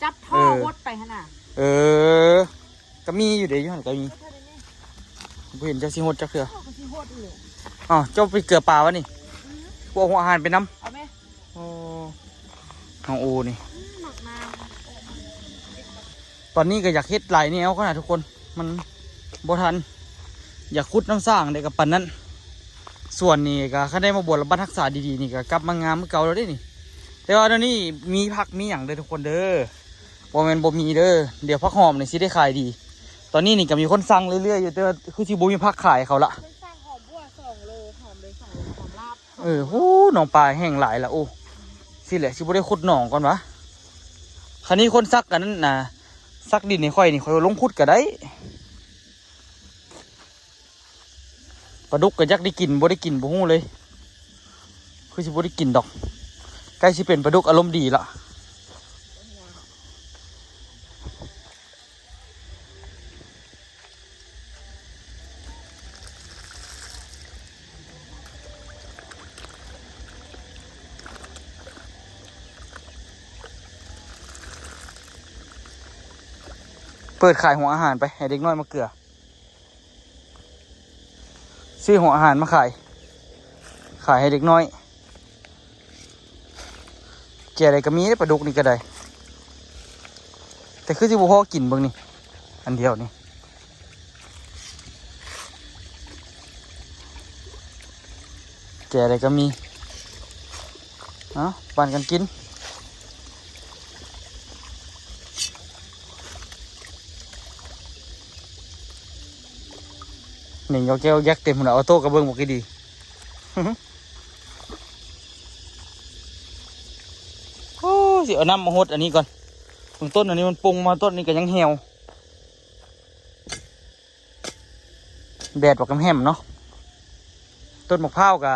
ຈັບທໍ່ ເອີ ຫົດໄປຫັ້ນນາ. ເອີ ກໍມີຢູ່ເດ້ ຢູ່ຫັ້ນກໍມີ. ບໍ່ເຫັນເຈົ້າຊິຫົດຈັກເທື່ອ. ເຈົ້າກໍຊິຫົດຢູ່. ອ້າວ ເຈົ້າໄປເກືອປາວະນີ້? ອື ພວກຫົວອາຫານໄປນຳ. ເອົາແມ? ໂອ້ ນ້ອງໂອນີ້ ອື ໝາກນາວ ຕອນນີ້ກໍຢາກເຮັດຫຼາຍແນວຂະໜາດທຸກຄົນ ມັນບໍ່ທັນ ຢາກຂຸດນ້ຳສ້າງໄດ້ກໍປານນັ້ນ. ສວນນີ້ກໍຄັນໄດ້ມາບົວລະບັດຮັກສາດີໆ ນີ້ກໍກັບມາງາມຄືເກົ່າແລ້ວເດ້ນີ້. ແຕ່ວ່າດຽວນີ້ມີຜັກມີຫຍັງເດີທຸກຄົນເດີ ບໍ່ແມ່ນບໍ່ມີເດີ. ດຽວຜັກຫອມນີ້ຊິໄດ້ຂາຍດີ. ຕອນນີ້ນີ້ກໍມີຄົນສັ່ງເລື້ອຍໆຢູ່ ແຕ່ວ່າຄືຊິບໍ່ມີຜັກຂາຍເຂົາລະ. ເພິ່ນສັ່ງຫອມບົວສອງໂລ ຫອມເລີຍສອງໂລ ຫອມລາບ. ເອີ ໂຫ ໜອງປາແຫ້ງຫຼາຍລະ. ໂອ້ ຊິແຫຼະ ຊິບໍ່ໄດ້ຂຸດໜອງກ່ອນຫວາ? ຄັນນີ້ຄົນສັກອັນນັ້ນນະ ສັກດິນໃຫ້ຂ້ອຍນີ້ ຂ້ອຍລົງຂຸດກໍໄດ້. ປາດຸກກໍຢາກໄດ້ກິນ ບໍ່ໄດ້ກິນບໍ່ຮູ້ເລີຍ. ຄືຊິບໍ່ໄດ້ກິນດອກ. ໃກ້ຊິເປັນປາດຸກອາລົມດີລະ. ເປີດຂາຍຫົວອາຫານໄປ ໃຫ້ເດັກນ້ອຍມາເກືອ. ຊື້ຫົວອາຫານມາຂາຍ ຂາຍໃຫ້ເດັກນ້ອຍ. ແກ່ໃດກໍມີເດ້ ປາດຸກນີ້ກໍໄດ້ ແຕ່ຄືຊິບໍ່ພໍກິນ. ເບິ່ງນີ້ ອັນດຽວນີ້ ແກ່ໃດກໍມີ. ເອົາ ປັນກັນກິນ. ນີ້ ຢອກແກ້ວແຢກເຕັມພຸ້ນນະ. ອອໂຕ້ກໍເບິ່ງບໍ່ຄືດີ. ໂອ້ ຊິເອົານ້ຳມາຫົດອັນນີ້ກ່ອນ. ເບິ່ງຕົ້ນອັນນີ້ມັນປົງມາ ຕົ້ນນີ້ກໍຍັງແຫ້ວ. ແດດບັກກຳແຫ້ມເນາະ. ຕົ້ນໝາກພ້າວກະ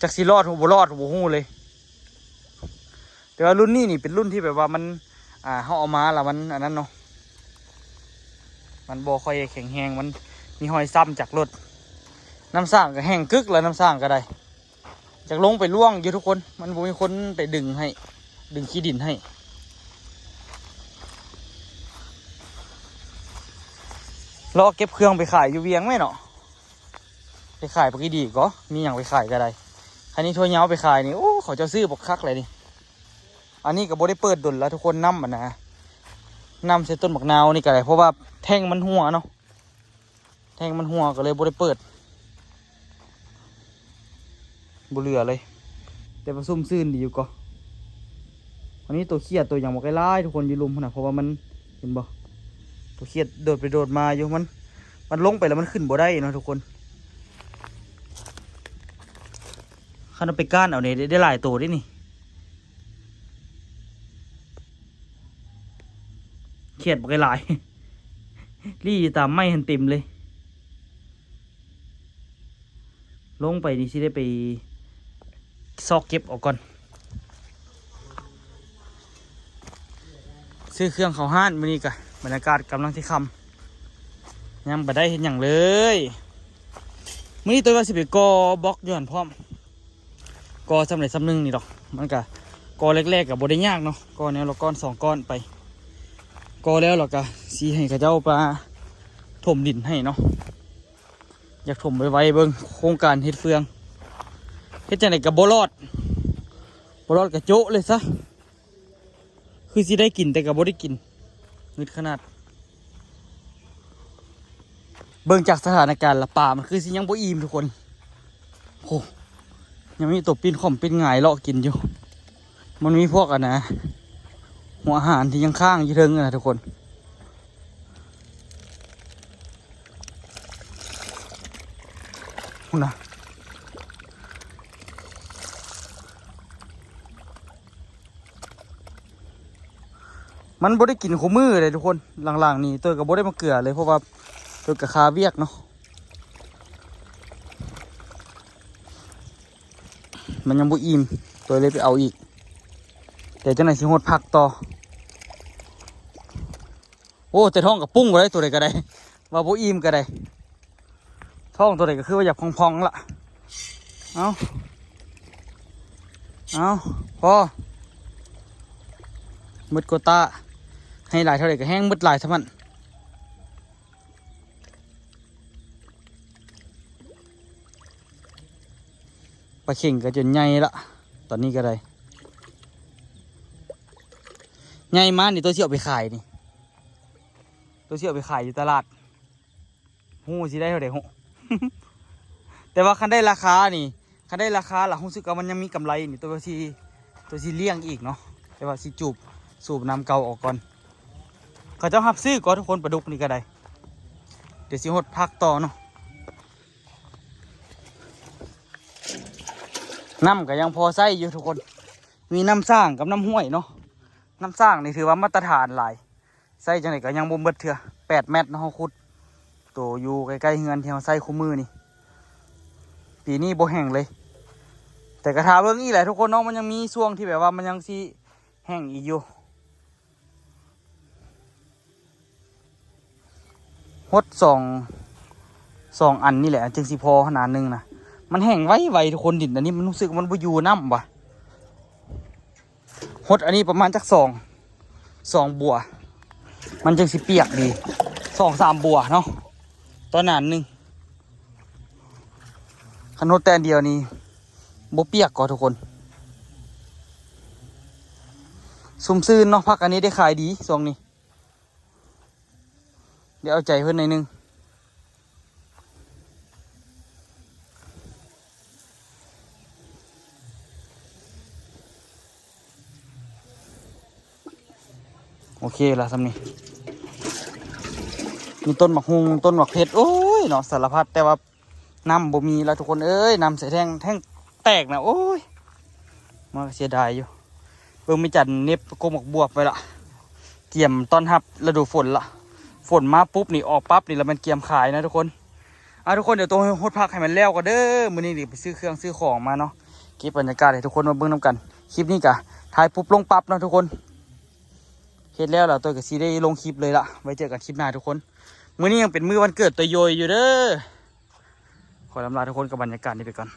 ຈັກຊິລອດ ບໍ່ລອດ ບໍ່ຮູ້ເລີຍ. ແຕ່ວ່າລຸ້ນນີ້ນີ້ເປັນລຸ້ນທີ່ແບບວ່າມັນ ອ່າ ເຮົາເອົາມາແລ້ວມັນອັນນັ້ນເນາະ ມັນບໍ່ຄ່ອຍແຂງແຮງ ມັນມີຮອຍຊ້ຳຈາກລົດ. ນ້ຳສ້າງກໍແຫ້ງກຶກແລ້ວ ນ້ຳສ້າງກໍໄດ້. ຢາກລົງໄປລ່ວງຢູ່ທຸກຄົນ ມັນບໍ່ມີຄົນໄປດຶງໃຫ້ ດຶງຂີ້ດິນໃຫ້. ເລາະເກັບເຄື່ອງໄປຂາຍຢູ່ວຽງແມ່ເນາະ. ໄປຂາຍປາກກີດີກໍມີຫຍັງໄປຂາຍກໍໄດ້. ຄັນນີ້ຖົ່ວເຍົາໄປຂາຍນີ້ ໂອ້ ເຂົາເຈົ້າຊື້ບັກຄັກເລີຍນີ້. ອັນນີ້ກໍບໍ່ໄດ້ເປີດດົນແລ້ວທຸກຄົນ ນ້ຳອັນນະ ນ້ຳໃສ່ຕົ້ນບັກນາວນີ້ກໍໄດ້ ເພາະວ່າແທ້ງມັນຮົ່ວເນາະ ແທ້ງມັນຮົ່ວກໍເລີຍບໍ່ໄດ້ເປີດ ບໍ່ເຫຼືອເລີຍ. ແຕ່ວ່າຊຸ່ມຊື່ນດີຢູ່ກໍ. ອັນນີ້ໂຕຂຽດໂຕຫຍັງບໍ່ໄດ້ຫຼາຍທຸກຄົນ ຢູ່ລຸ່ມພຸ້ນນະ ເພາະວ່າມັນ ເຫັນບໍ່ ໂຕຂຽດໂດດໄປໂດດມາຢູ່ ມັນ ມັນລົງໄປແລ້ວມັນຂຶ້ນບໍ່ໄດ້ເນາະທຸກຄົນ. ຄັນເອົາໄປກ້ານເອົານີ້ ໄດ້ ໄດ້ຫຼາຍໂຕເດ້ນີ້. ຂຽດບັກຫຼາຍ ລີ້ຢູ່ຕາມໄມ້ຫັ້ນເຕັມເລີຍ. ລົງໄປນີ້ຊິໄດ້ໄປຊອກເກັບເອົາກ່ອນ. ຊື້ເຄື່ອງເຂົ້າຮ້ານ ມື້ນີ້ກະບັນຍາກາດກຳລັງຊິຄ່ຳ ຍັງບໍ່ໄດ້ເຮັດຫຍັງເລີຍ. ມື້ນີ້ຕົວວ່າຊິໄປກໍ່ບລັອກຢູ່ຫັ້ນພ້ອມ ກໍ່ສ່ຳໃດສ່ຳໜຶ່ງນີ້ດອກ. ມັນກະກໍ່ແລກໆ ກະບໍ່ໄດ້ຍາກເນາະ ກໍ່ແນວລະກ້ອນສອງກ້ອນໄປ. ກໍ່ແລ້ວລະກະຊິໃຫ້ເຂົາເຈົ້າມາຖົມດິນໃຫ້ເນາະ. ຢາກຖົມໄວໆ ເບິ່ງໂຄງການເຮັດເຟືອງ ເຮັດຈັ່ງໃດກະບໍ່ລອດ ບໍ່ລອດກະໂຈະເລີຍຊະ. ຄືຊິໄດ້ກິນແຕ່ກໍບໍ່ໄດ້ກິນ ງຶດຂະໜາດ. ເບິ່ງຈາກສະຖານະການລະ ປາມັນຄືຊິຍັງບໍ່ອີ່ມທຸກຄົນ. ໂອ້ ຍັງມີຕົວປີ້ນຂອມປີ້ນຫງາຍເລາະກິນຢູ່. ມັນມີພວກອັນນະ ຫົວອາຫານທີ່ຍັງຄ້າງຢູ່ເທິງຫັ້ນນະທຸກຄົນ. ພຸ້ນນະ ມັນບໍ່ໄດ້ກິນຄູ່ມື້ເດ້ທຸກຄົນ. ຫຼັງໆນີ້ຕົວກໍບໍ່ໄດ້ມາເກືອເລີຍ ເພາະວ່າຕົວກໍຄາວຽກເນາະ ມັນຍັງບໍ່ອີ່ມ ຕົວເລີຍໄປເອົາອີກ. ແຕ່ຈັ່ງໃດຊິຫົດຜັກຕໍ່. ໂອ້ ແຕ່ທ້ອງກໍປຸ້ງບໍ່ໄດ້ ຕົວໃດກໍໄດ້ ວ່າບໍ່ອີ່ມກໍໄດ້. ທ້ອງຕົວໃດກໍຄືວ່າຢາກພອງໆລະ. ເອົາ ເອົາ ພໍ ໝົດໂກຕ້າ. ໃຫ້ຫຼາຍເທົ່າໃດກໍແຮ່ງໝົດຫຼາຍເທົ່ານັ້ນ. ປາເຂັງກໍຈົນໃຫຍ່ລະ ຕອນນີ້ກໍໄດ້. ໃຫຍ່ມານີ້ຕົວຊິເອົາໄປຂາຍນີ້ ຕົວຊິເອົາໄປຂາຍຢູ່ຕະຫຼາດ. ຮູ້ຊິໄດ້ເທົ່າໃດຮູ້ ແຕ່ວ່າຄັນໄດ້ລາຄານີ້ ຄັນໄດ້ລາຄາລະຮູ້ສຶກວ່າມັນຍັງມີກຳໄລນີ້ ຕົວຊິ ຕົວຊິລ້ຽງອີກເນາະ. ແຕ່ວ່າຊິຈູບສູບນ້ຳເກົ່າອອກກ່ອນ. ເຂົາເຈົ້າຮັບຊື້ກໍທຸກຄົນ ປາດຸກນີ້ກໍໄດ້. ດຽວຊິຫົດຜັກຕໍ່ເນາະ. ນ້ຳກໍຍັງພໍໃຊ້ຢູ່ທຸກຄົນ ມີນ້ຳສ້າງກັບນ້ຳຫ້ວຍເນາະ. ນ້ຳສ້າງນີ້ຖືວ່າມາດຕະຖານຫຼາຍ ໃຊ້ຈັ່ງໃດກໍຍັງບໍ່ໝົດເທື່ອ. ແປດແມັດເນາະ ເຮົາຂຸດ ໂຕຢູ່ໃກ້ໆເຮືອນທີ່ເຮົາໃຊ້ຄູ່ມື້ນີ້. ປີນີ້ບໍ່ແຫ້ງເລີຍ ແຕ່ກໍຖ້າເບິ່ງອີກແຫຼະທຸກຄົນເນາະ. ມັນຍັງມີຊ່ວງທີ່ແບບວ່າມັນຍັງຊິແຫ້ງອີກຢູ່. ຫົດສອງ ສອງອັນນີ້ແຫຼະ ຈຶ່ງຊິພໍຂະໜາດໜຶ່ງນະ. ມັນແຫ້ງໄວໆທຸກຄົນ. ດິນອັນນີ້ມັນຮູ້ສຶກວ່າມັນບໍ່ຢູ່ນ້ຳຫວາ. ຫົດອັນນີ້ປະມານຈັກສອງ ສອງບົວ ມັນຈຶ່ງຊິປຽກດີ ສອງສາມບົວເນາະ ຕໍ່ໜານໜຶ່ງ. ຄັນຫົດແຕ່ອັນດຽວນີ້ບໍ່ປຽກກໍທຸກຄົນ. ຊຸ່ມຊື່ນເນາະ ຜັກອັນນີ້ໄດ້ຂາຍດີຊ່ວງນີ້. ດຽວເອົາໃຈເພິ່ນໜ້ອຍໜຶ່ງ. ໂອເຄລະ ຊ່ຳນີ້. ມີຕົ້ນໝາກຫຸ່ງ ຕົ້ນໝາກເຜັດ ໂອ້ຍເນາະ ສາລະພັດ ແຕ່ວ່າ ນ້ຳບໍ່ມີແລ້ວທຸກຄົນເອີຍ. ນ້ຳໃສ່ແທ້ງ ແທ້ງແຕກນະ ໂອ້ຍ ມັນກໍເສຍດາຍຢູ່. ເບິ່ງແມ່ຈັນເໜັບກົກໝາກບວບໄວ້ລະ ກຽມຕ້ອນຮັບລະດູຝົນລະ. ຝົນມາປຸບນີ້ ອອກປັບນີ້ລະແມ່ນກຽມຂາຍນະທຸກຄົນ. อ่ะทุกคน เดี๋ยวตัวหดผักให้มันแล้วก่อนเด้อ มื้อนี้นี่ไปซื้อเครื่องซื้อของมาเนาะ เก็บบรรยากาศให้ทุกคนมาเบิ่งนำกัน คลิปนี้กะถ่ายปุ๊บลงปั๊บเนาะทุกคน เฮ็ดแล้วแล้วตัวกะสิได้ลงคลิปเลยละ ไว้เจอกันคลิปหน้าทุกคน มื้อนี้ยังเป็นมื้อวันเกิดตัวโยยอยู่เด้อ ขอลำลาทุกคนกับบรรยากาศนี้ไปก่อน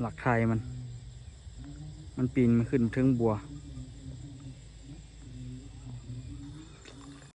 หลักไทยมัน มันปีนมันขึ้นเทิงบัว